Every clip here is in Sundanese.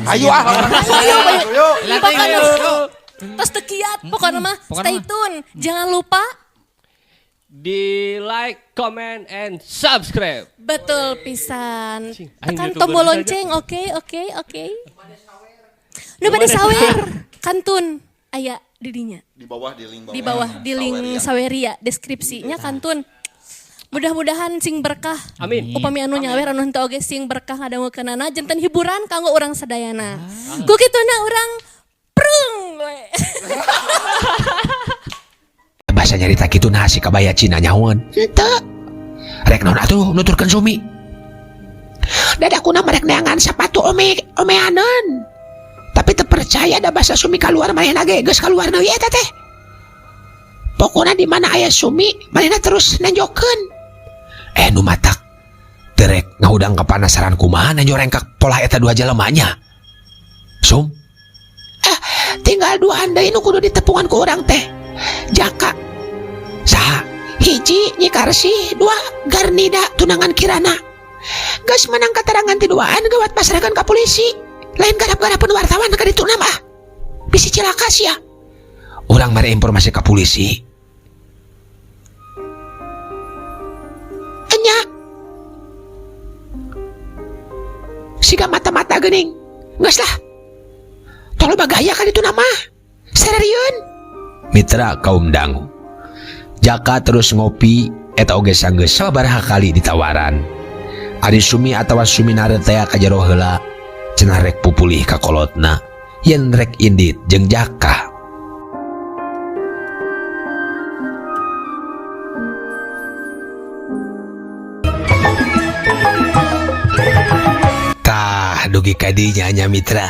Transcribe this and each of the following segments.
Ayo ah. Ayo, ayo. Ayo. Pokoknya tos teu kiat, pokoknya mah Pokoknya stay mah. tune. Jangan lupa Di like, comment, and subscribe. Betul pisan. Cing, aing Tekan YouTuber tombol saja. lonceng, oke, oke, oke. Nu bade sawer, kantun aya di dinya. Di bawah, di link bawah. Di bawah di link Saweria deskripsinya kantun. Mudah-mudahan sing berkah. Amin. Upami anu nyawer anu henteu oge sing berkah ngadangukeunana janten hiburan kanggo urang sadayana. Ku kituna urang prung we. Bahasa nyarita kitu nah si kabaya Cina nyahoan. Henteu. Rek naon atuh nuturkeun Sumi. Dadakuna merek neangan sepatu ome omeaneun. Tapi teu percaya da basa Sumi kaluar manehna ge geus kaluar deui eta teh. Pokona di mana aya Sumi manehna terus nenjokeun. Nu matak terek ngahudang kepanasaran kumaha nenjo rengkak pola eta dua jelema nya. Sum. Ah, tinggal duaan deui nu kudu ditepungan ku urang teh. Jaka saha hiji Nyi Karsih, dua Garnida tunangan Kirana. Geus menang keterangan ti duaan gawat pasrahkan ka polisi. Lain garap-garapan wartawan ka ditu mah. Bisi cilaka sia. Urang mere informasi ka polisi. Enya. Siga mata-mata geuning. Geus lah. Tong loba gaya ka ditu mah. Sererieun. Mitra kaum dangu. Jaka terus ngopi eta oge sanggeus sababaraha kali ditawaran. Ari Sumi atawa Suminare teh ka jero heula cenah rek pupulih ka kolotna yen rek indit jeung Jaka. Tah dugi ka dinya nya mitra.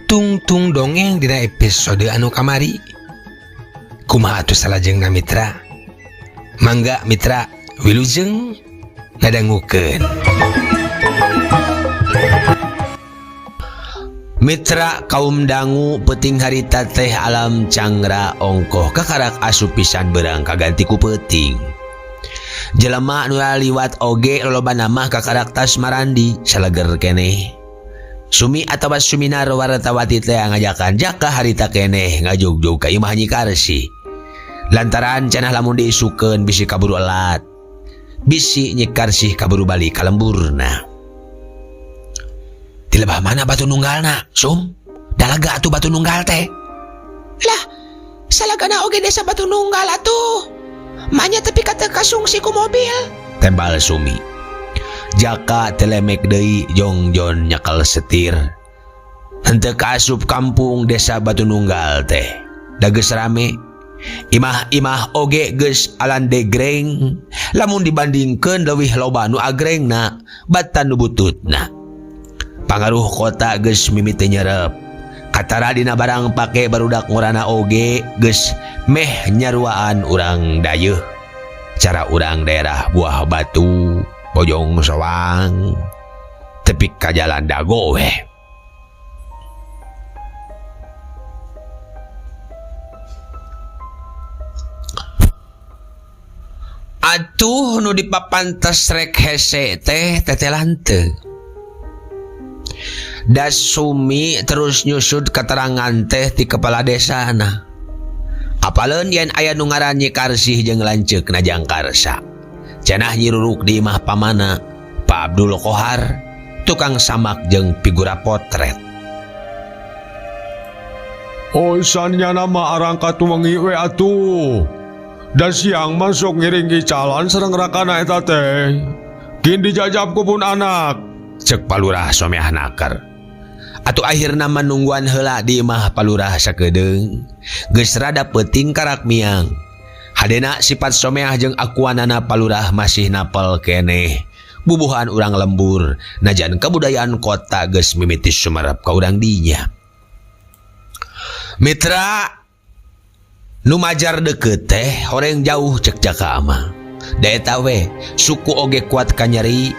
Tungtung dongeng dina episode anu kamari. Kumaha atuh salajengna mitra? Mangga mitra wilujeng ngadangukeun. Mitra kaum dangu peuting harita teh alam canggra ongkoh kakarak asup pisan beurang kaganti ku peuting. Jelema nu liwat oge lolobana mah kakarak tas marandi saleger keneh. Sumi atawa Suminar wartawati teh ngajakan Jaka harita keneh ngajugjug ka imah Nyi Karsih. Lantaran cenah lamun diisukeun bisi kaburu elat. Bisi Nyi Karsih kaburu balik ka lemburna. Di lebah mana batu nunggalna, Sum? Dalaga atuh batu nunggal teh. Lah, salagana oge desa batu nunggal atuh. Manya tepi ka teu kasungsi ku mobil. Tembal Sumi. Jaka telemek deui jongjon nyekel setir. Henteu kaasup kampung desa Batu Nunggal teh. Da geus rame. Imah-imah oge geus alandegreng. Lamun dibandingkeun leuwih loba nu agrengna batan nu bututna. Pangaruh kota geus mimiti nyerep. Katara dina barang pake barudak ngorana oge geus meh nyaruaan urang dayeuh. Cara urang daerah Buah Batu, Bojong Soang, tepi ka jalan Dago weh. Atuh nu dipapantes rek hese teh tetelan teu. Da Sumi terus nyusud keterangan teh ti kepala desana. Apaleun yen aya nu ngaran Nyi Karsih jeung lanceukna Jangkarsa. Cenah Nyi Ruruk di imah pamana, Pak Abdul Kohar, tukang samak jeung figura potret. Oh, sanya nama arangkat wengi we atuh. Da siang masuk ngiring gicalan sareng rakana eta teh. Kin dijajab ku pun anak. Cek palurah someah nakar. Atuh akhirna manungguan heula di imah palurah sakedeung. Geus rada peuting karak miang. Hadena sifat someah jeung akuanana palurah masih napel keneh. Bubuhan urang lembur, najan kebudayaan kota geus mimiti sumerep ka urang dinya. Mitra nu majar deukeut teh horeng jauh cek Jaka mah. Da eta we suku oge kuat kanyeri,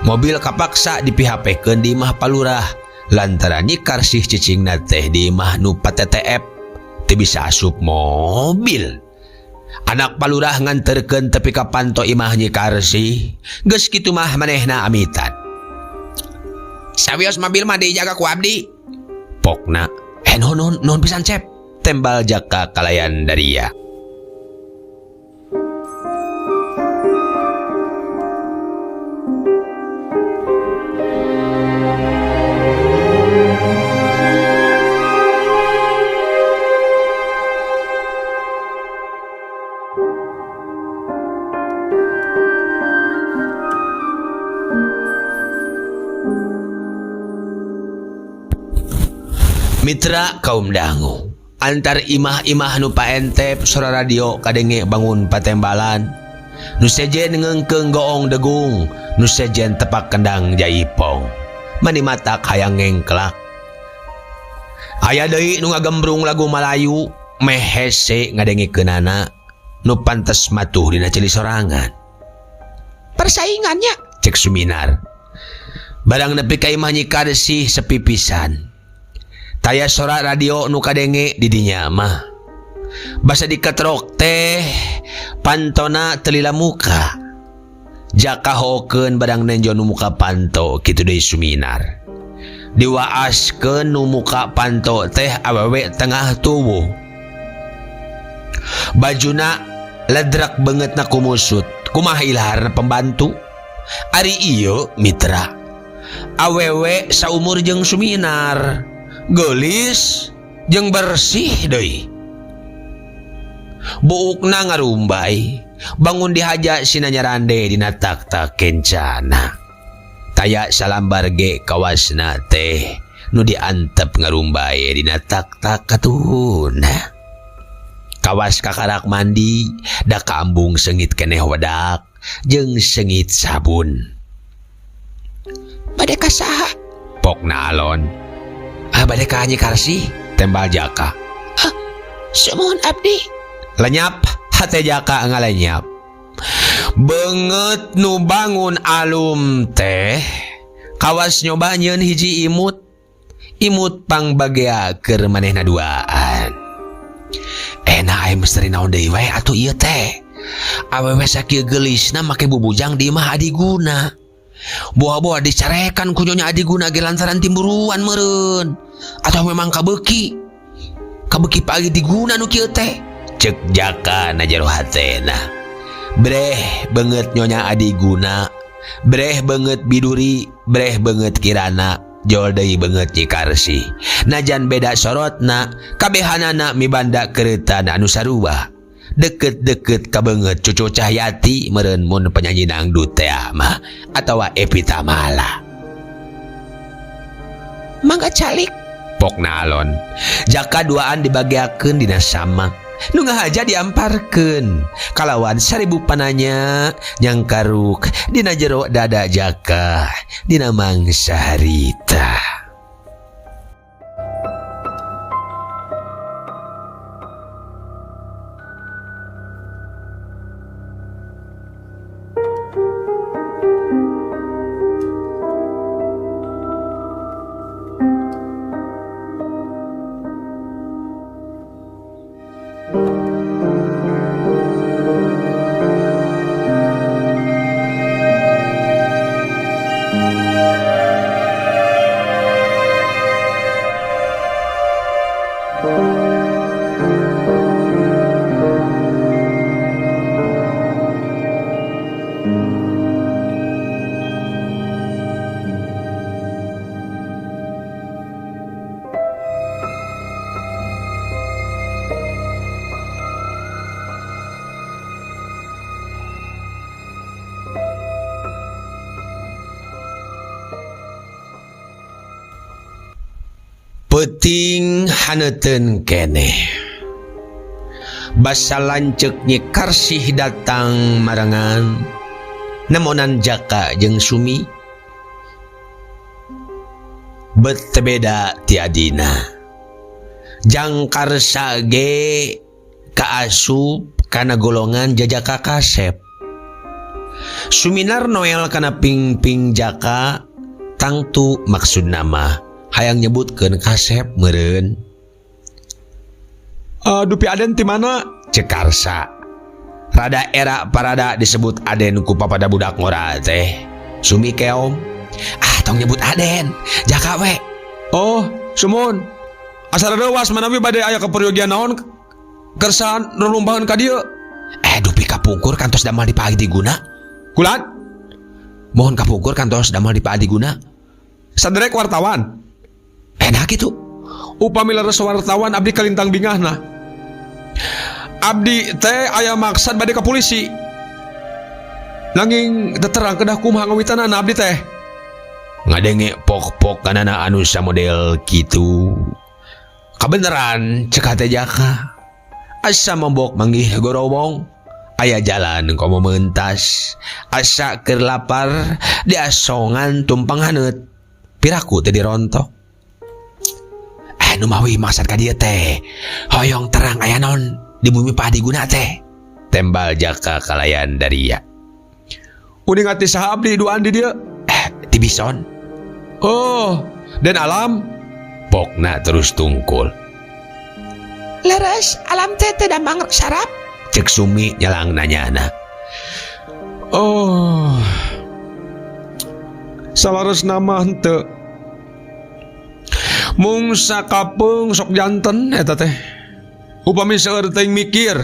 mobil kapaksa dipihapekeun di imah palurah lantaran Nyi Karsih cicingna teh di imah nu PTTF teu bisa asup mobil. Anak palurah nganterkeun tepi ka panto imah Nyi Karsih, geus kitu mah manehna amitan. Sawios mobil mah dijaga ku abdi. Pokna. Eh nuhun nuhun nuhun pisan Cep. Tembal Jaka kalayan daria. Mitra kaum dangu antar imah-imah nu paentep sora radio kadenge bangun patembalan nu sejen ngeungkeung goong degung nu sejen tepak kendang jaipong mani matak hayang ngengklak aya deui nu ngagembrung lagu Malayu meh hese ngadengikeunana nu pantes matuh dina ceuli sorangan persaingannya cek Suminar barang nepi ka imah Nyi Karsih sepi pisan taya sora radio nu kadenge di dinya mah basa diketrok teh pantona teu lila muka Jaka hokeun barang nenjo nu muka panto kitu deui Suminar diwaaskeun nu muka panto teh awewe tengah tubuh bajuna ledrak beungeutna kumusut kumaha ilaharna pembantu ari ieu mitra awewe saumur jeung Suminar geulis jeung bersih deui buukna ngarumbay bangun dihaja sina nyarande dina takta kencana taya salambar ge kawasna teh nu diantep ngarumbay dina takta katuhuna kawas kakarak mandi da kaambung seungit keneh wedak jeung seungit sabun bade ka saha pokna alon ah bade ka Nyi Karsih tembal Jaka ah sumuhun abdi lenyap hate Jaka ngalenyap beungeut nu bangun alum teh kawas nyoba nyieun hiji imut imut pangbagea keur manehna duaan enak aya misteri naon deui wae atuh ieu teh awewe sakieu geulisna make bubujang di imah Adiguna buah-buah dicarekan ku Nyonya Adiguna ge lantaran timburuan meureun atau memang kabeuki kabeuki pagi diguna nu kieu teh cek Jaka na jero hatena breh beungeut Nyonya Adiguna breh beungeut Biduri breh beungeut Kirana jol deui beungeut Nyi Karsih najan beda sorotna kabehanana mibanda keureutan anu sarua deket-deket ka beungeut Cucu Cahyati meureun mun penyanyi dangdut teh mah atawa Evie Tamala mangga calik pokna alon Jaka duaan dibageakeun dina samak nu ngahaja diamparkeun kalawan 1000 pananya nyangkaruk dina jero dada Jaka dina mangsa harita. Peuting haneuteun keneh basa lanceuk Nyi Karsih datang marengan nemonan Jaka jeung Sumi bet teu beda ti adina jangkarsa ge kaasup kana golongan jajaka kasep Suminar Noel kana pingping Jaka tangtu maksudna mah hayang nyebutkeun kasep meureun. Dupi Aden ti mana? Cek Karsa. Rada era parada disebut Aden ku papada budak ngora teh. Sumi keom. Ah, tong nyebut Aden. Jaka we. Oh, sumuhun. Asa reuwas manawi bade aya kaperyogian naon kersa rerumbahan ka dieu. Dupi kapungkur kantos damel di Pak Adiguna. Kulan? Mohon kapungkur kantos damel di Pak Adiguna. Saderek wartawan. Enak kitu. Upami leres wartawan abdi kalintang bingahna. Abdi teh aya maksad bade ka polisi. Nanging teu terang kedah kumaha ngawitanana abdi teh. Ngadenge pok-pokanana anu samodel kitu. Kabeneran cek hate Jaka. Asa membok manggih gorobong. Aya jalan komo mentas. Asa keur lapar diasongan tumpang haneut. Piraku teh dirontok. Nu mawi maksad ka dieu teh. Hoyong terang aya naon di bumi Pak Adiguna teh. Tembal Jaka kalayan daria. Uning ati saha abdi duaan di dieu? Di bison. Oh, dan alam pokna terus tungkul. Leres alam teh teu damang sarap. Cek Sumi nyalang nanyana. Oh. Salares nama henteu. Mung sakapeung sok janten eta teh. Upami seueur teuing mikir.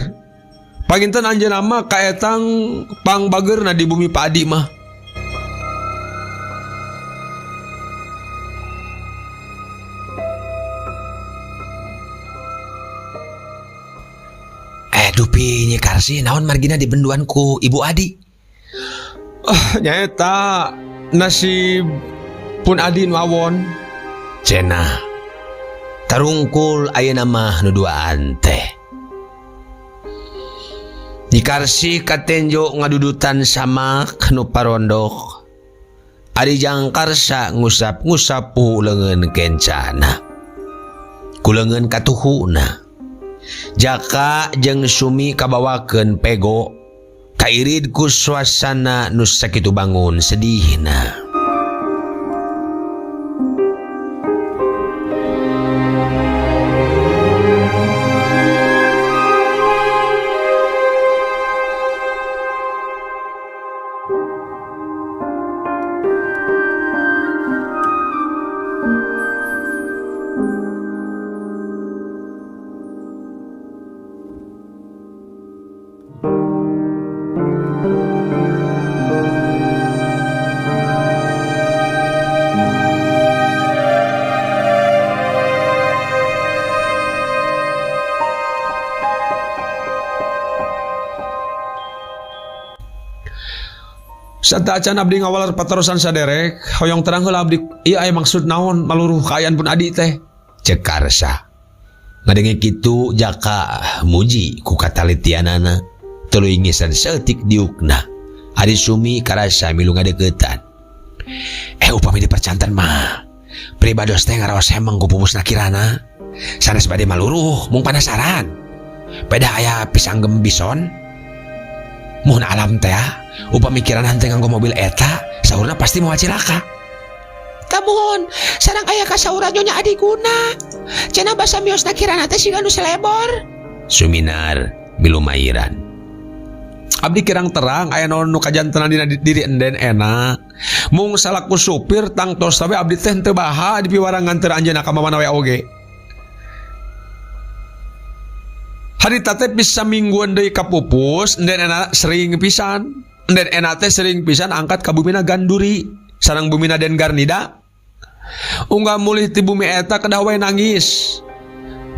Panginten anjeunna mah kaetang pangbageurna di bumi Pak Adi mah. Dupi Nyi Karsi naon margina di benduan ku Ibu Adi? Nyaeta nasib pun Adi nu awon. Cenah tarungkul ayeuna mah nu duaan teh. Nyi Karsi katenjo ngadudutan samak nu parondok. Ari Jangkarsa ngusap-ngusap puhu leungeun kencana. Ku leungeun katuhuna. Jaka jeung Sumi kabawakeun pego kairid ku suasana nu sakitu bangun sedihna. Sateuacan abdi ngawaler patarosan saderek, hoyong terang heula abdi ieu aya maksud naon maluruh kaayaan pun adi teh. Cek Karsa. Ngadenge kitu Jaka muji ku katalitianana, tuluy ngisan saeutik diukna. Ari Sumi karasa milu ngadeukeutan. Upami dipercanten mah, pribados teh ngaraos hemeng ku pumusna kirana. Sanes bade maluruh mung panasaran. Beda aya pisanggem bison. Mun alam teh upami kirana henteu nganggo mobil eta, saurna pasti moal cilaka. Tamun, sareng aya kasauran Nyonya Adiguna. Cenah basa miosna kirana teh siga nu selebor. Suminar milu mairan. Abdi kirang terang aya naon nu kajantenan dina diri enden enak. Mung salaku supir tangtos we abdi teh henteu baha dipiwarang nganter anjeunna ka mamana we oge. Harita teh bisa mingguan deui ka pupus, enden enak sering pisan. Enden enak teh sering pisan angkat ka bumina Ganduri, sareng bumina Den Garnida. Unggah mulih ti bumi eta kedah we nangis.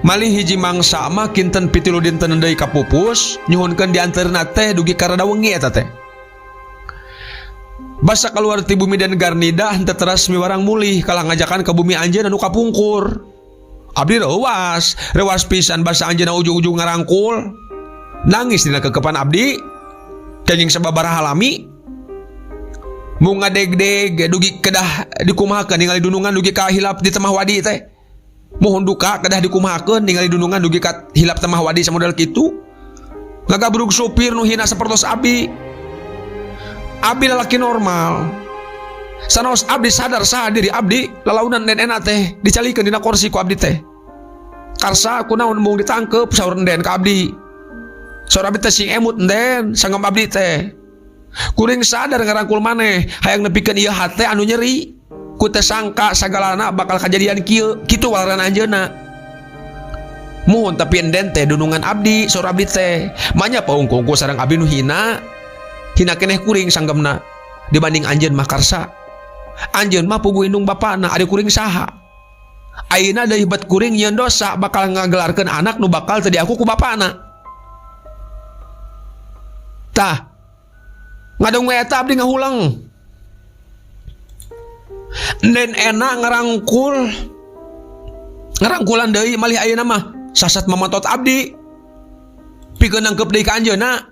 Malih hiji mangsa mah kinten pitilu dinten deui ka pupus, nyuhunkeun dianteurna teh dugi ka rada wengi eta teh. Basa keluar ti bumi Den Garnida henteu teras miwarang mulih kalah ngajakan ka bumi anjeun anu kapungkur. Abdi reuwas, reuwas pisan basa anjeunna ujung-ujung ngarangkul. Nangis dina kekepan abdi, kenging sababaraha lami. Mung ngadegdeg dugi kedah dikumahakeun ningali dunungan dugi ka hilap di temah wadi teh. Mohon duka kedah dikumahakeun ningali dunungan dugi ka hilap temah wadi samodel kitu. Ngagabrug supir nu hina sapertos abdi. Abdi lalaki normal. Sanaos abdi sadar saha diri abdi lalaunan den enak teh dicalikeun dina kursi ku abdi teh. Karsa kunaon mung ditangkep saur enden ka abdi. Saur abdi teh sing emut enden sanggem abdi teh. Kuring sadar ngarangkul maneh hayang nepikeun ieu hate anu nyeri. Ku teh sangka sagalana bakal kajadian kieu, kitu walarana anjeunna. Muhun tapi enden teh dunungan abdi saur abdi teh. Manya paung kungku sareng abdi nu hina. Hina keneh kuring sanggemna dibanding anjeun mah karsa. Anjeun mah puguh indung bapana ari kuring saha. Ayeuna deui bet kuring nyieun dosa bakal ngagelarkeun anak nu bakal teu diaku ku bapana. Tah ngadung eta abdi ngahuleng. Enden enak ngarangkul. Ngarangkulan deui malih ayeuna mah sasat mamatot abdi. Pikeun nangkep deui ka anjeunna.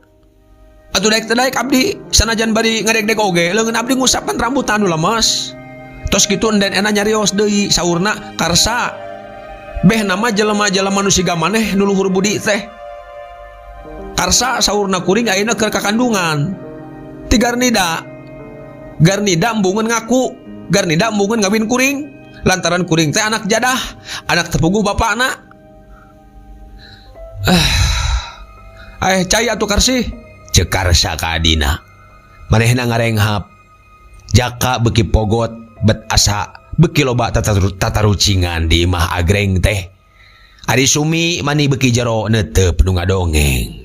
Atuh daek teu daek abdi sanajan bari ngadegdeg oge leungeun abdi ngusapan rambut anu lemes. Tos kitu enden enak nyarios deui saurna karsa. Beh nama jelema-jelema nu siga maneh nu luhur budi teh. Karsa saurna kuring ayeuna keur kakandungan. Ti Garnida. Garnida embungeun ngaku, Garnida embungeun ngawin kuring. Lantaran kuring teh anak jadah, anak tepuguh bapakna. Cai atuh Karsi. Ceuk Karsa ka adina. Manehna ngarenghap. Jaka beuki pogot bet asa beuki loba tatarucingan di imah agreng teh. Ari Sumi mani beuki jero neuteup nu ngadongeng.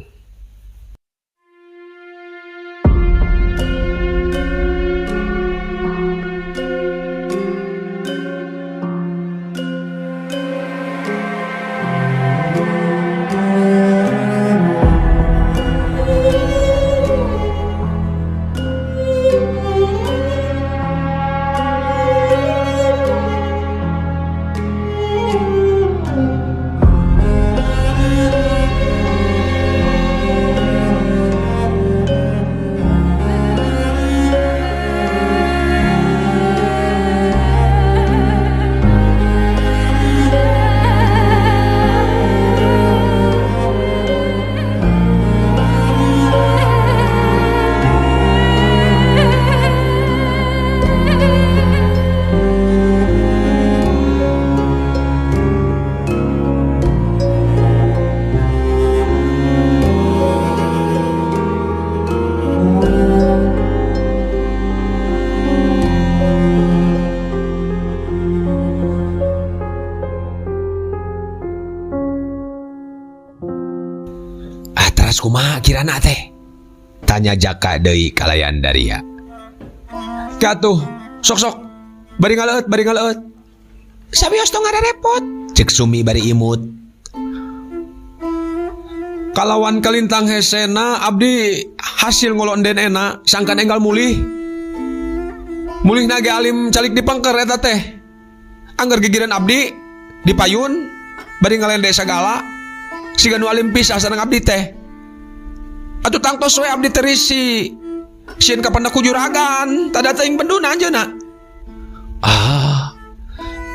Teras kumaha kirana teh? Tanya Jaka deui kalayan Daria. Katuh, sok-sok bari ngaleut, bari ngaleut. Sawios tong ngarepot. Cek Sumi bari imut. Kalawan kalintang hesena abdi hasil ngolon den enak sangkan enggal mulih. Mulih nage alim calik di pangker eta teh. Angger gigiran abdi di payun bari ngalende sagala. Siga nu alim pisah sareng abdi teh. Atuh tangtos we abdi terisi. Sieun kapan ku juragan, tada teuing benduna anjeunna. Ah.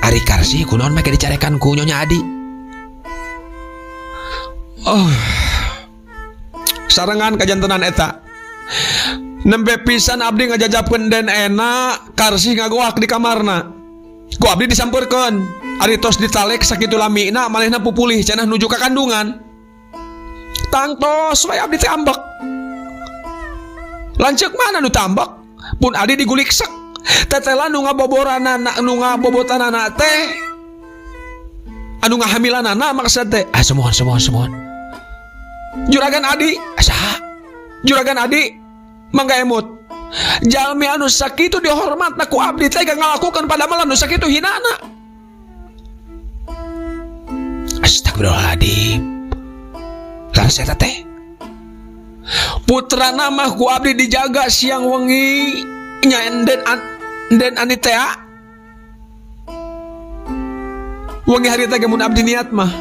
Ari Karsi kunaon make dicarekan ku Nyonya Adi? Oh. Sarengan kajantenan eta. Nembe pisan abdi ngajajapkeun den enak, Karsi ngagoak di kamarna. Ku abdi disampeurkeun. Ari tos ditalek sakitu lamina manehna pupulih cenah nuju ka kandungan. Tangtos we abdi teh ambek. Lanceuk mana nu tambek? Pun adi digulik sek. Tetela nu ngaboboranana, nu ngabobotanana teh anu ngahamilanana maksud teh. Ah, semohon, semohon, semohon. Juragan Adi. Saha? Juragan Adi mangga emut. Jalmi anu sakitu dihormatna ku abdi teh ngalakukeun padamelan nu sakitu hinana. Astagfirullahaladzim. Laras eta teh. Putrana mah ku abdi dijaga siang wengi nya enden ani teh. Wengi hari teh mun abdi niat mah.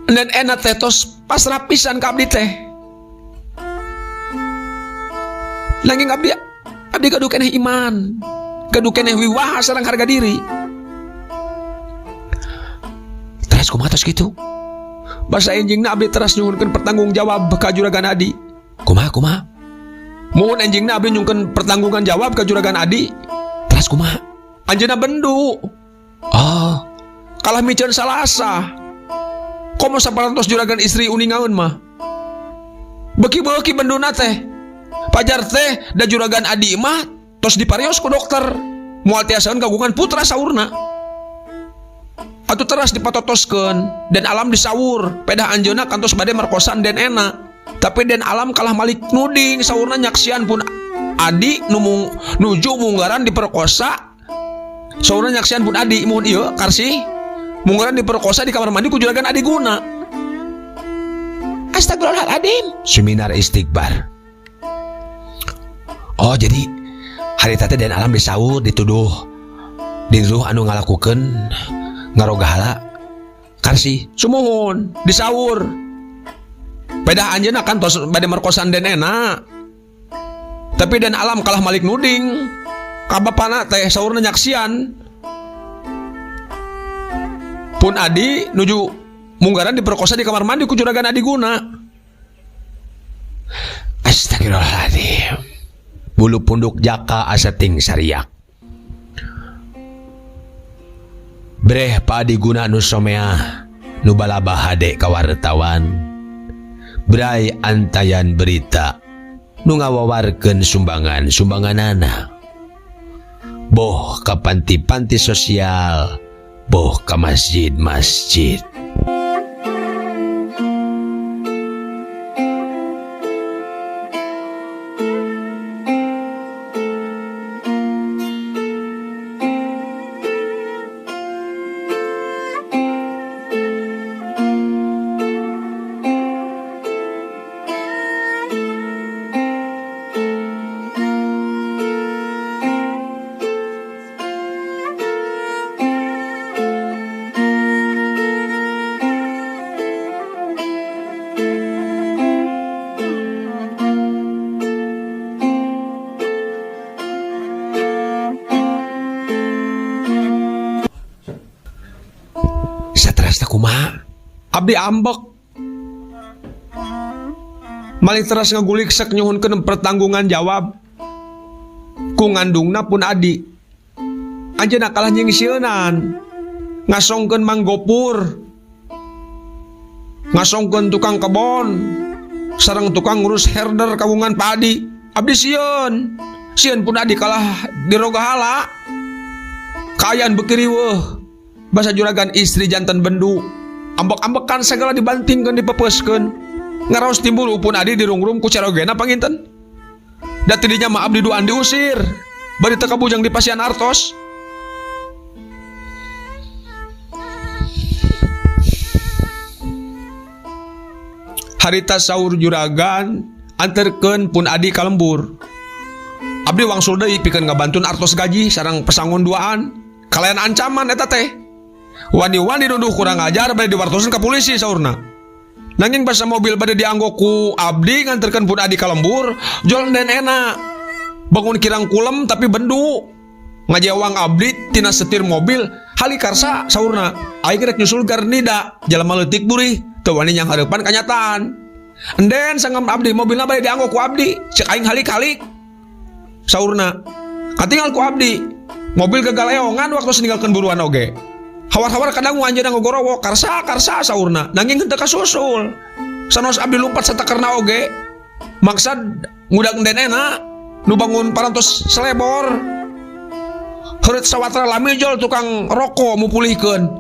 Enden enak teh tos pasrah pisan ka abdi teh. Nanging abdi gaduh keneh iman, gaduh keneh wiwaha sareng harga diri. Teras kumaha tos kitu? Basa enjingna abdi teras nyuhunkeun pertanggung jawab ka Juragan Adi. Kumaha kumaha? Mohon enjingna abdi nyuhunkeun pertanggungan jawab ka Juragan Adi. Teras kumaha? Anjeunna bendu. Oh, kalah miceun salasa. Komo saparantos juragan istri uningaeun mah. Beuki-beuki benduna teh. Pajar teh da juragan Adi mah tos diparios ku dokter. Moal tiasaeun kagungan putra saurna. Atuh teras dipatotoskeun Den Alam disawur pedah anjeunna kantos bade merkosan Den Ena. Tapi Den Alam kalah malik nuding saurna nyaksian pun adi nu nuju munggaran diperkosa. Saurna nyaksian pun adi mun ieu Karsi munggaran diperkosa di kamar mandi ku juragan Adiguna. Astagfirullahaladzim. Seminar istighbar. Oh jadi harita teh Den Alam disawur dituduh dituduh anu ngalakukeun ngarogahala Karsi. Sumuhun disawur pedah anjeunna kantos bade merkosan Den Ena. Tapi Den Alam kalah malik nuding ka bapana teh saurna nyaksian pun adi nuju munggaran diperkosa di kamar mandi ku juragan Adiguna. Astagfirullahaladzim. Bulu punduk jaka asa ting sariak. Breh Pak Adiguna nu someah nu balabah hade ka wartawan. Bray antayan berita nu ngawawarkeun sumbangan-sumbanganana. Boh ka panti-panti sosial, boh ka masjid-masjid. Saterasna kumaha? Abdi ambek. Malih teras ngagulik sek nyuhunkeun pertanggungan jawab. Ku ngandungna pun adi. Anjeunna kalah nyingsieunan. Ngasongkeun Mang Gopur. Ngasongkeun tukang kebon. Sareng tukang ngurus herder kagungan Pak Adi. Abdi sieun. Sieun pun adi kalah dirogahala. Kaayaan beuki riweuh. Basa juragan istri jantan bendu. Ambek-ambekan segala dibantingkeun dipepeuskeun. Ngaraos timbul pun adi dirungrum ku carogena panginten. Da tidinya mah abdi duaan diusir. Bari teu kabujang di pasian artos. Harita saur juragan anterkeun pun adi ka lembur. Abdi wangsul deui pikeun ngabantun artos gaji sareng pesangon duaan. Kalayan ancaman eta teh. Wani-wani nuduh kurang ajar bade diwartosan ka polisi saurna. Nanging basa mobil bade dianggo ku abdi nganterkeun pun adi ka lembur, jol Den Ena. Bangun kirang kulem tapi bendu. Ngajewang abdi tina setir mobil, hali karsa saurna. Aing rek nyusul Garnida, jalma leutik burih, teu wani nyang hareupan kanyataan. Enden sangam abdi mobilna bade dianggo ku abdi, cek aing halik-halik. Saurna. Katingal ku abdi, mobil gagaleongan waktu ninggalkeun buruan oge. Hawar-hawar kadang anjeunna ngogorowo karsa karsa saurna nanging henteu kasusul. Sanos abdi lumpat satakerna oge. Maksad ngudag Den Ena nu bangun parantos selebor. Heureut sawatra lami jol tukang roko mupulihkeun.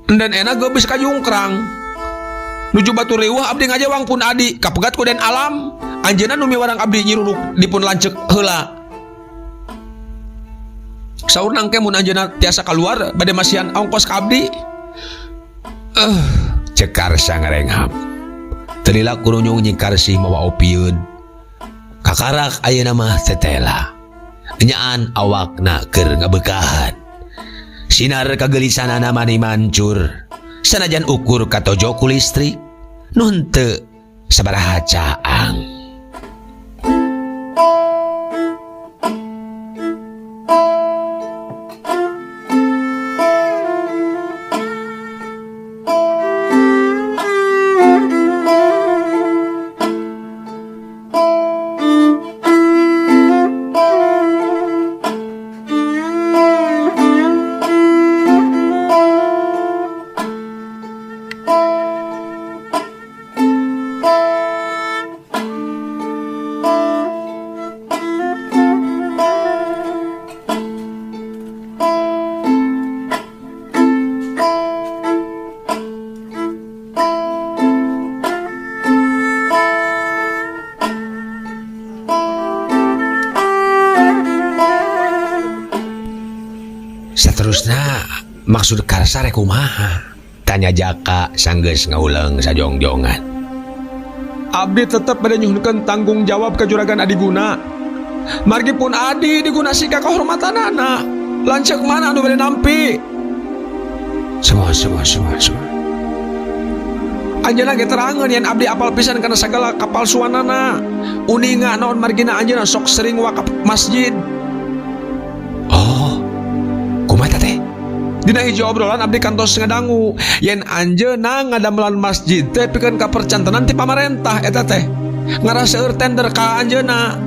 Den Ena geus kajungkrang. Nuju batu riweuh abdi ngajewang pun adi kapegat ku Den Alam. Anjeunna nu miwarang abdi nyiruruk dipun lanceuk heula. Saurna engke mun anjeunna tiasa kaluar bade masihan ongkos ka abdi. Cek Karsa ngarenghap. Teu lila kurunyung Nyi Karsi mawa opieun. Kakarak ayeuna mah tetela. Enyaan awakna keur ngabeukahan. Sinar kagelisanana mani mancur. Sanajan ukur katojo ku listrik, nu henteu sabaraha caang. Maksud Karsa rek kumaha? Tanya Jaka sanggeus ngauleung sajongjongan. Abdi tetep bade nyuhunkeun tanggung jawab ka Juragan Adiguna. Margi pun Adi diguna sika kehormatanana. Lanceuk mana anu bade nampi? Semua semua semua semua. Anjeunna ge terangeun yen abdi apal pisan kana sagala kapalsuanana. Uninga naon margina anjeunna sok sering wakaf masjid. Oh. Kumaha teh? Dina hiji obrolan abdi kantos ngadangu yen anjeunna ngadamelan masjid teh pikeun kapercantenan ti pamarentah eta teh. Ngaraseur tender ka anjeunna.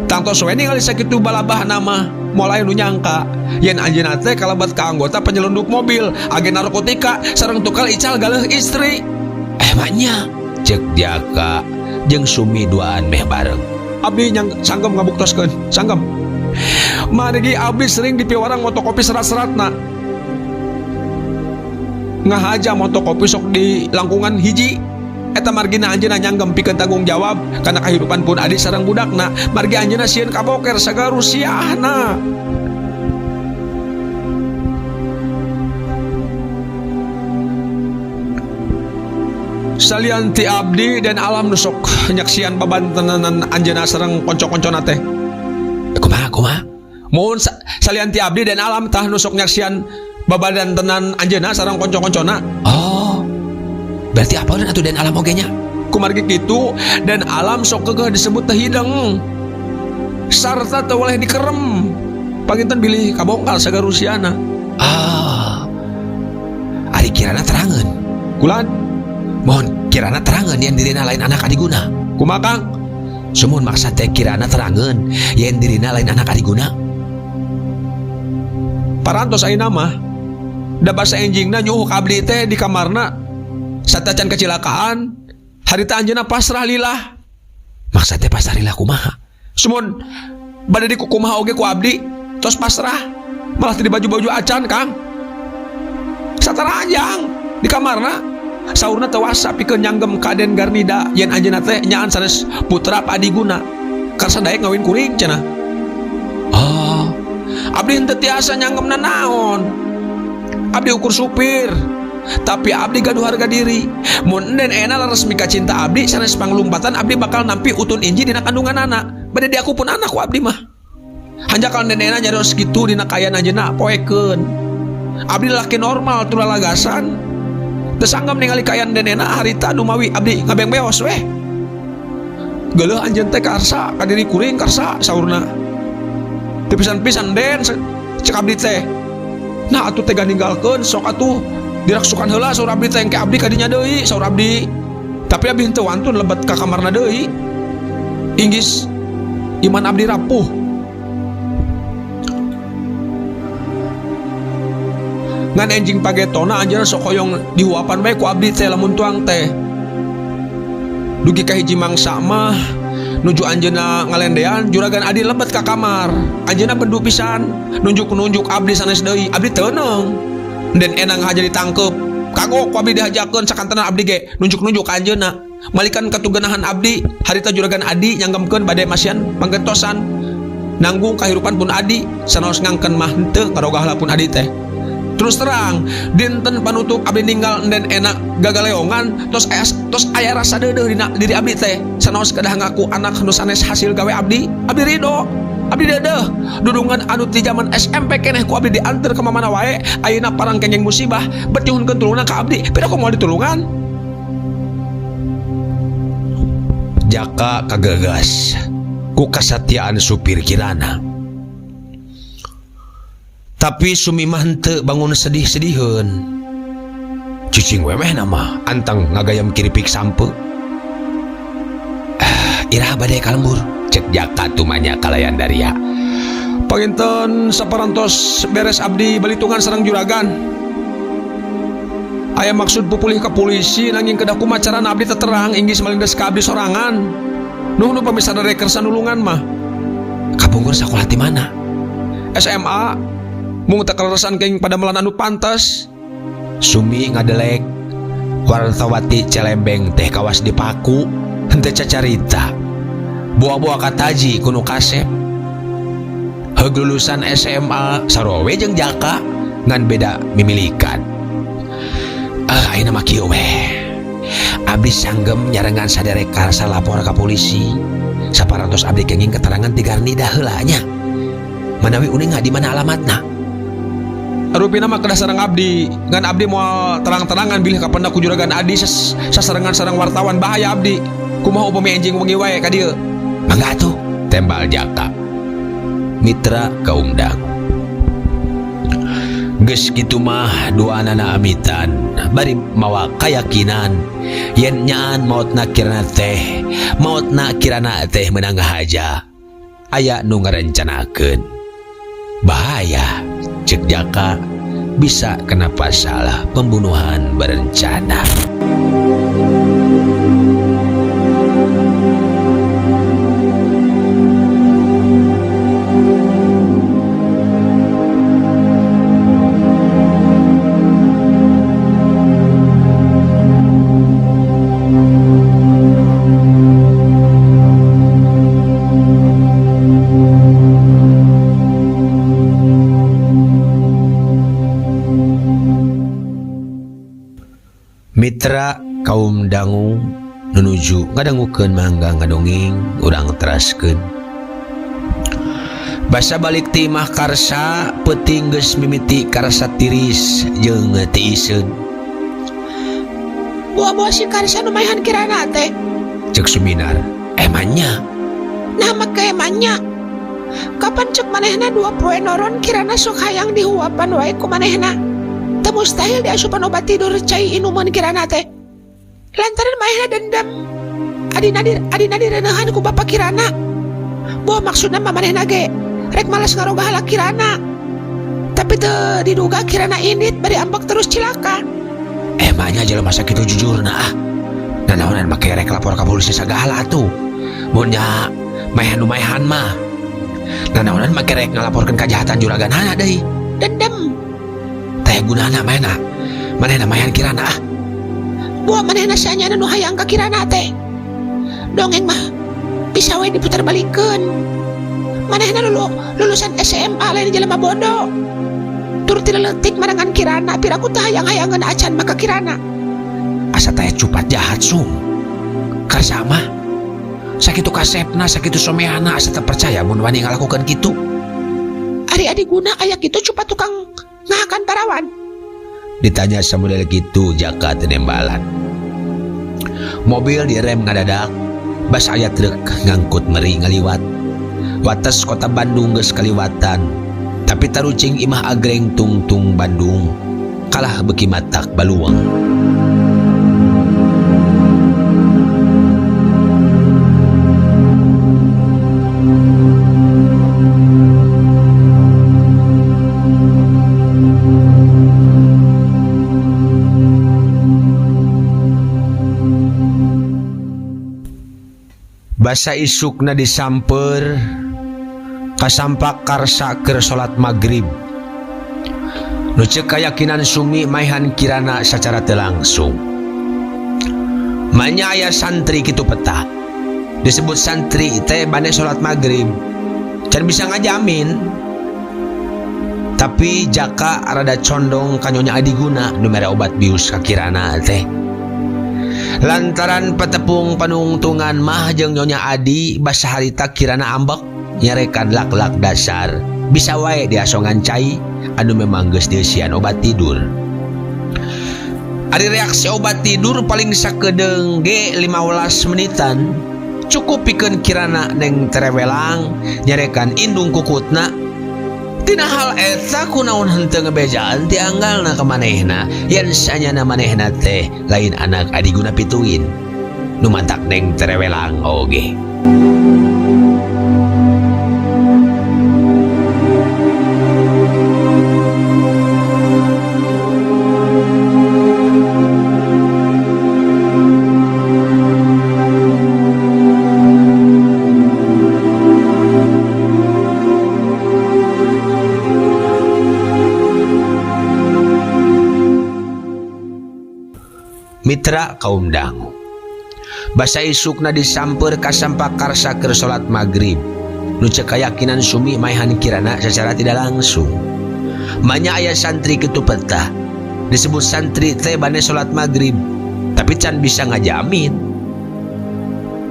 Tangtos we ningali sakitu balabahna mah moal aya nu nyangka yen anjeunna teh kalebet ka anggota penyelundup mobil, agen narkotika, sareng tukang ical galeuh istri. Eh maknya cek Jaka jeung Sumi duaan meh bareng. Abdi nyang sanggem ngabuktoskeun, sanggem. Margi abdi sering dipiwarang motokopi serat-seratna. Ngahaja motokopi sok di langkungan hiji. Eta margina anjeunna nyanggem pikeun tanggung jawab kana kahirupan pun adi sareng budakna. Margi anjeunna sieun kaboker sagala rusiahna. Salian ti abdi dan alam nu sok nyaksian babantenanan anjeunna sareng konco-koncona teh. Kumaha kumaha? Mun salian ti abdi dan alam tah nu sok nyaksian babantenan anjeunna sareng konco-koncona. Oh. Berarti apa atuh dan alam oge nya? Kumargi kitu dan alam sok keukeuh disebut teh hideng. Sarta teu weleh dikerem. Panginten bilih kabongkal sagala rusiana. Ah. Ari kirana terangeun. Kulan Mohon kirana terangeun yen dirina lain anak Adiguna. Kumaha Kang? Sumuhun maksa teh kirana terangeun yen dirina lain anak Adiguna. Parantos ayeuna mah. Da basa enjingna nyuhuh ka abdi teh di kamarna satacan kecelakaan. Harita anjeunna pasrah lillah. Maksa teh pasrah lillah kumaha? Sumuhun bade dikukumaha oge ku abdi tos pasrah. Malah teu dibaju-baju acan Kang. Sataranjang di kamarna. Saurna teu wasa pikeun nyanggem ka Den Garnida yen anjeunna teh nyaan sanes putra Pak Adiguna. Karsa daek ngawin kuring cenah. Oh, abdi henteu tiasa nyanggemna naon. Abdi ukur supir, tapi abdi gaduh harga diri. Mun Den Ena leres mika cinta abdi sanes panglumpatan abdi bakal nampi utun inji dina kandungan anak. Bade diaku pun anak ku abdi mah. Hanjakal Den Ena nyarios kitu dina kaayaan anjeunna poekeun. Abdi lalaki normal tulalagasan. Teu sanggem ningali kaayaan Den Ena harita dumawi abdi ngabeng beos weh. Geuleuh anjeun teh karsa ka diri kuring karsa saurna. Teu pisan-pisan Den cek abdi teh. Nah atuh tega ninggalkeun sok atuh diraksukan heula saur abdi teh engke abdi ka dinya deui saur abdi. Tapi abdi henteu wantun lebet ka kamarna deui. Inggis iman abdi rapuh. Ngan enjing pagetona anjeunna sok hoyong dihuapan bae ku abdi teh lamun tuang teh. Dugi ka hiji mangsa mah nuju anjeunna ngalendean juragan Adi lebet ka kamar. Anjeunna bendu pisan nunjuk-nunjuk abdi sanes deui. Abdi teu neung. Den Enang haja ditangkep. Kagok ku abdi dihajakeun sakantenan abdi ge nunjuk-nunjuk ka anjeunna. Malikan katugenahan abdi harita juragan Adi nyanggemkeun bade masian panggentosan. Nanggung kahirupan pun Adi sanaos ngangkeun mah henteu ngarogah pun Adi teh. Terus terang dinten panutup abdi ninggal Den Ena gagaleongan tos aya rasa deudeuh dina diri abdi teh. Sanaos kedah ngaku anak nu sanes hasil gawe abdi, abdi ridho. Abdi deudeuh dudungan anu ti zaman SMP keneh ku abdi dianter ka mamana wae ayeuna parang kengeng musibah bet nyuhunkeun tulungan ka abdi pira ku moal ditulungan. Jaka kagegas ku kasatiaan supir Kirana. Tapi Sumi mah henteu bangun sedih-sediheun. Cicing weweh nama antang ngagayam kiripik sampe. Iraha bade ka lembur cek Jaka tumanya kalayan daria. Panginten saparantos beres abdi balitungan sareng juragan. Aya maksud pupulih ka polisi nanging kedah kumaha carana abdi teterang inggis malindes ka abdi sorangan. Nuh nu pamisana rek kersa nulungan mah. Kapungkur sakola ti mana? SMA. Mung teu kaleresan kenging padamelan anu pantes. Sumi ngadelek. Wartawati celembeng teh kawas dipaku henteu cacarita. Buah-buah kataji kuno kasep. Heug lulusan SMA sarua we jeung Jaka Ngan beda mimilikan. Ah, ayeuna mah kieu we. Abdi sanggem nyarengan saderek Karsa lapor ka polisi. Saparantos abdi kenging keterangan ti Garnida heula nya. Manawi uninga di mana alamatna. Rupina mah kedah sareng abdi, ngan abdi moal terang-terangan bilih kapendak ku juragan Adi sasarengan sareng wartawan bahaya abdi. Kumaha upami enjing wengi wae ka dieu? Mangga atuh, tembal Jaka. Mitra kaum dangu. Geus kitu mah duanana amitan bari mawa kayakinan yen nyaan maotna kirana teh maotna kirana teh meunang ngahaja aya nu ngarencanakeun. Bahaya cek Jaka bisa kena pasal pembunuhan berencana. Mitra kaum dangu nunuju ngadangukeun mangga ngadongeng urang teraskeun. Basa balik ti imah Karsa peuting geus mimiti karasa tiris jeung tiiseun. Buah-buah si Karsa nu maehan kirana teh. Cek Suminar, emangnya? Nah make emangnya. Kapan cek manehna 2 poe noron kirana sok hayang dihuapan wae ku manehna. Teu mustahil diasupan obat tidur cai inuman kirana teh. Lantaran manehna dendam. Adina direnehan ku bapa kirana. Buah maksudna mah manehna ge rek malas ngarogah halak kirana. Tapi teu diduga kirana indit bari ambek terus cilaka. Emangnya jelema sakitu jujurna ah. Nanaonan make rek lapor ka polisi sagala atuh. Mun nya maehan nu maehan mah. Nanaonan make rek ngalaporkeun kajahatan juraganana deui. Dendam. Teh gunana manehna. Manehna maehan kirana ah. Buah manehna sanyana nu hayang ka kirana teh. Dongeng mah bisa we diputar balikeun. Manehna lulusan SMA lain jelema bodoh. Tur ti leutik marengan kirana piraku teh hayang-hayangeun acan maka kirana. Asa teh cupat jahat sum. Karsa mah sakitu kasepna sakitu someana asa teu percaya mun wani ngalakukeun kitu. Ari adi guna aya kitu cupat tukang ngahakan parawan. Ditanya samodel kitu Jaka teu nembalan. Mobil direm ngadadak, bas aya truk ngangkut meri ngaliwat. Wates kota Bandung geus kaliwatan, tapi tarucing imah agreng tungtung Bandung kalah beuki matak baluang. Basa isukna disamper kasampak Karsa keur salat magrib. Nu ceuk kayakinan Sumi maehan kirana sacara teu langsung. Manya aya santri kitu peta. Disebut santri teh bade salat magrib. Can bisa ngajamin. Tapi Jaka rada condong ka Nyonya Adiguna nu mere obat bius ka kirana teh. Lantaran petepung panungtungan mah jeung Nyonya Adi basa harita kirana ambek nyarekan lak-lak dasar bisa wae diasongan cai anu memang geus dieusian obat tidur. Ari reaksi obat tidur paling sakedeung ge 15 menitan cukup pikeun kirana neng terewelang nyarekan indung kukutna. Tina hal eta kunaon henteu ngebejaan ti anggalna ka manehna yen sanyana manehna teh lain anak Adiguna pituin nu matak neng terewelang oge. Mitra kaum dangu. Basa isukna disamper kasampak Karsa keur salat magrib. Nu ceuk kayakinan Sumi maehan kirana secara tidak langsung. Manya aya santri kitu petah. Disebut santri teh bane salat maghrib, tapi can bisa ngajamin.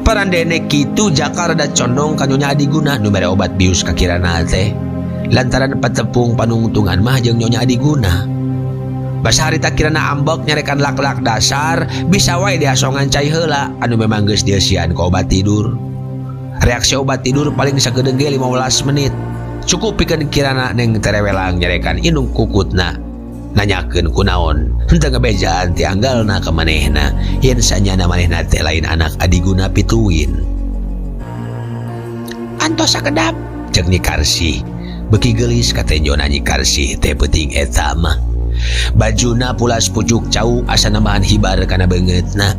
Parandene kitu Jaka rada condong ka Nyonya Adiguna nu mere obat bius ka Kirana teh. Lantaran patepung panungtungan mah jeung Nyonya Adiguna. Basa harita Kirana ambek nyarekan lak-lak dasar, bisa wae dihasongan cai heula anu memang geus dieusian ku obat tidur. Reaksi obat tidur paling sakedeung ge 15 menit. Cukup pikeun Kirana neng terewelang nyarekan indung kukutna. Nanyakeun kunaon henteu ngebejaan ti anggalna ka manehna yen sanyana manehna teh lain anak Adiguna pituin. Antos sakedap Cek Nyi Karsih, beuki geulis katenjona Nyi Karsih teh peuting eta mah. Bajuna pulas pucuk cau asa nambahan hibar kana beungeutna.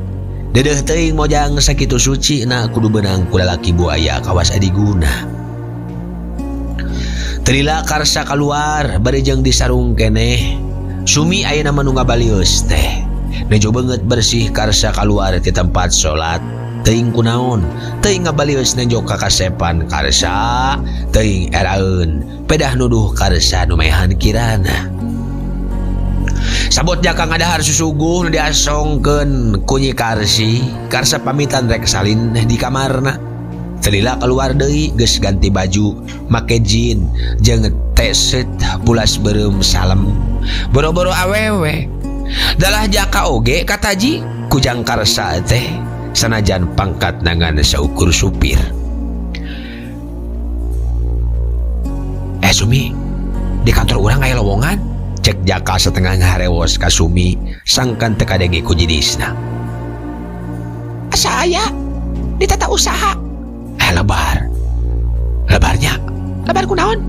Dedeuh teuing mojang sakitu suci na kudu beunang ku lalaki buaya kawas Adiguna. Telila Karsa kaluar bari jeung disarung keneh. Sumi ayeuna mah nu ngabalius teh. Nejo beungeut bersih Karsa kaluar ti tempat salat. Teuing kunaon, teuing ngabalius nejo kakasepan Karsa, teuing eraeun pedah nuduh Karsa nu maehan Kirana. Sabot Jaka ngadahar susuguh nu diasongkeun ku Nyi Karsi, Karsa pamitan rek salin di kamarna. Telila keluar deui geus ganti baju, make jean jeung t-shirt pulas beureum salem. Boro-boro awewe. Dalah Jaka oge kataji kujang Karsa teh sanajan pangkat nangan saukur supir. Sumi, di kantor urang aya lowongan? Cek Jaka setengah ngaharewos ka Sumi sangkan teu kadenge ku jinisna. Asa aya di tata usaha. Lebar. Lebarnya. Lebar kunaon?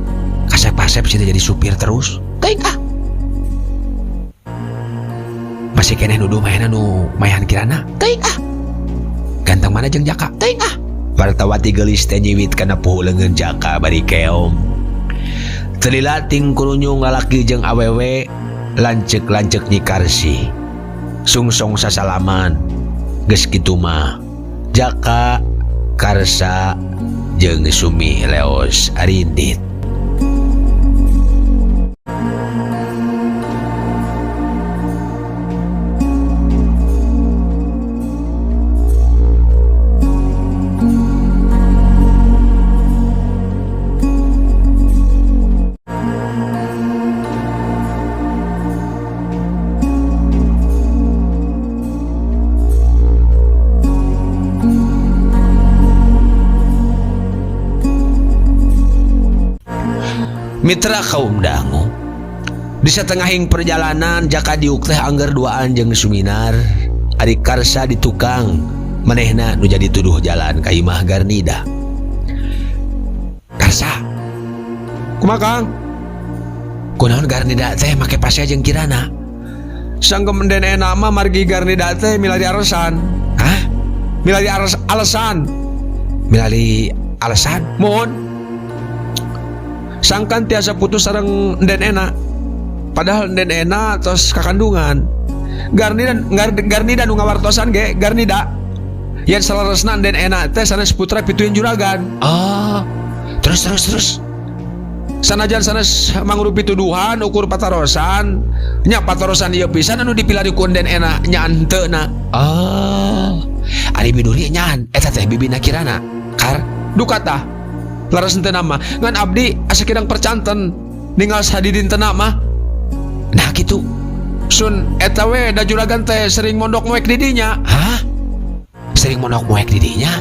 Kasep-kasep sih jadi supir terus. Teuing ah. Masih keneh nuduh mainan nu mayan Kirana. Teuing ah. Ganteng mana jeung Jaka? Teuing ah. Wartawati geulis teh nyiwit kana puhu leungeun Jaka bari keom. Telila ting kurunyung lalaki jeung awewe lanceuk-lanceuk Nyi Karsih. Sungsong sasalaman. Geus kitu mah Jaka, Karsa jeung Sumi leos arindit. Mitra kaum dangu di satengahing perjalanan Jaka diuk teh angger duaan jeung Suminar. Ari Karsa di tukang manehna nu jadi tuduh jalan ka imah Garnida. Karsa, kumaha Kang? Kunaon Garnida teh make pasea jeung Kirana? Sangkem den ena mah margi Garnida teh milari alasan. Hah? Milari alasan. Milari alasan? Mohon. Sangkan tiasa putus sareng den ena. Padahal den ena tos kakandungan. Garnida nu ngawartosan ge Garnida. Yen saleresna den ena teh sanes putra pituin juragan. Oh. Terus. Sanajan sanes mangrupi tuduhan ukur patarosan. Nya patarosan ieu pisan anu dipilari ku den ena nya henteu na. Oh. Ari biduri nyan eta teh bibina Kirana. Kar duka tah. Laras henteu nama ngan abdi asa kirang percanten ningal sadidintena mah. Nah kitu. Sun eta we da juragan teh sering mondok moek di dinya. Hah? Sering mondok moek di dinya?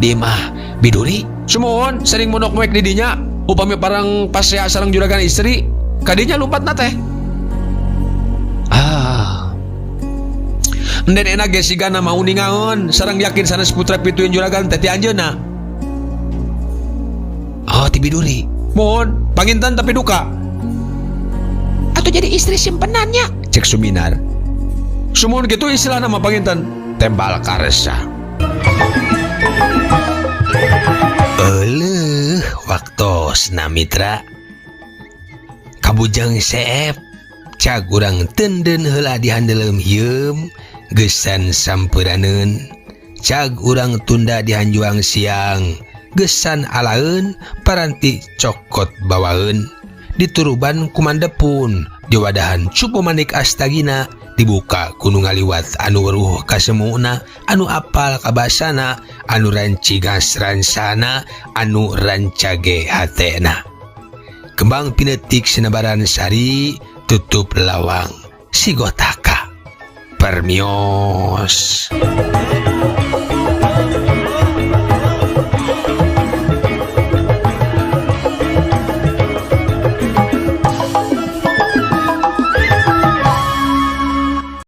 Di mah biduri? Sumuhun sering mondok moek di dinya. Upami parang pasea sareng juragan istri kadinya lumpatna teh. Ah. Enden enak ge sigana mau ningaeun sareng yakin sanes putra pituin juragan teh ti anjeunna. Oh, ti biduri. Mohon, panginten tapi duka. Atau jadi istri simpenannya. Cek Suminar. Sumuhun gitu istilah nama panginten. Tembal Karsa. Eleuh, waktosna mitra. Kabujang seep cag urang tenden heula dihandeleum hieum geusan sampuraneun. Cag urang tunda dihanjuang siang gesan alaeun paranti cokot bawaeun. Dituruban ku Mandepun, diwadahan cupu manik astagina, dibuka ku nu ngaliwat anu weruh kasemuna, anu apal kabasana, anu rancigas ransana, anu rancage hatena. Kembang pinetik sinebaran sari, tutup lawang sigotaka. Permios.